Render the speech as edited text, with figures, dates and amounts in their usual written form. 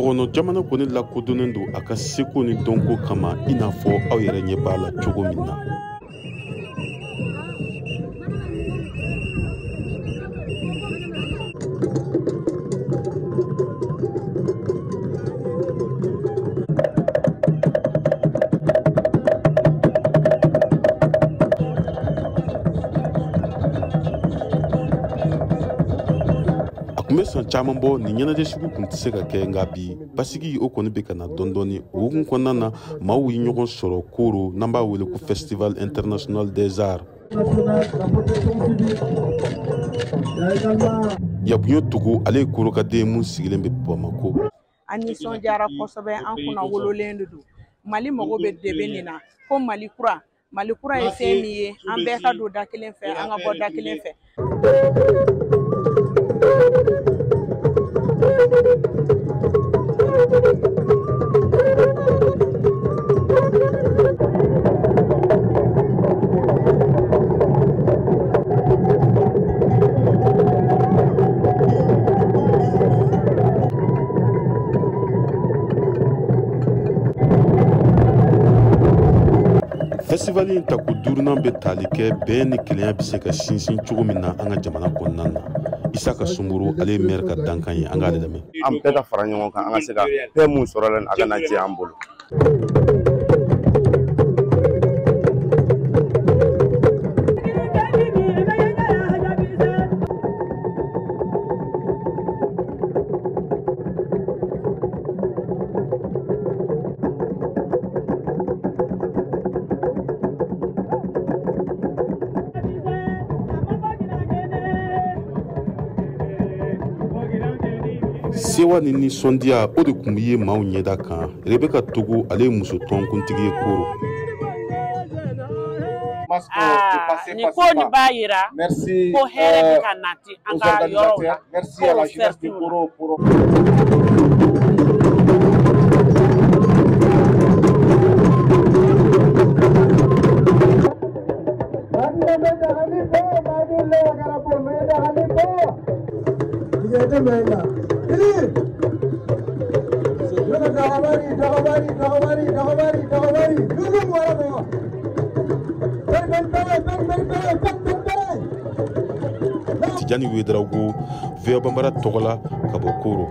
Kɔgɔnɔ jamana kɔni lakodɔnnen don a ka seko ni dɔnko kama, i n'a fɔ aw yɛrɛ ɲɛ b'a la cogo min na. Tun bɛ san caman bɔ nin ɲɛnajɛ sugu tun tɛ se ka kɛ, nka bi basigi o kɔni bɛ ka na dɔɔni dɔɔni. O hukumu kɔnɔna na, maaw ye ɲɔgɔn sɔrɔ Koro, n'an b'a wele ko Festival International des Arts. Yabuɲo Togo, ale ye Koro ka den mun sigilen bɛ Bamako. An nisɔndiyara kosɛbɛ, an kunna wololen de don. Mali mago bɛ dɛmɛ nin na, ko Mali kura. Mali kura ye fɛn min ye, an bɛɛ ka don da kelen fɛ, an ka bɔ da kelen fɛ. Festival in tako duurunan bɛ tali kɛ bɛn ni kelenya bɛ se ka sinsin cogo min na an ka jamana kɔnɔna na. Isaka Sunguru, ale ye maire ka dankan ye, an k'ale lamɛn. An bɛɛ ka fara ɲɔgɔn kan, an ka se ka fɛn mun sɔrɔ la, a kana jɛ an bolo. Sewa ni nisɔndiya, o de tun bɛ ye maaw ɲɛda kan. Rebeka Togo, ale ye muso tɔnkuntigi ye Koro. Nin ko nin b'a yira ko hɛrɛ bɛ ka nati an ka yɔrɔw la. Koro cercle la. Tijani Ouedraogo, VOA Bambara tɔgɔ la ka bɔ Koro.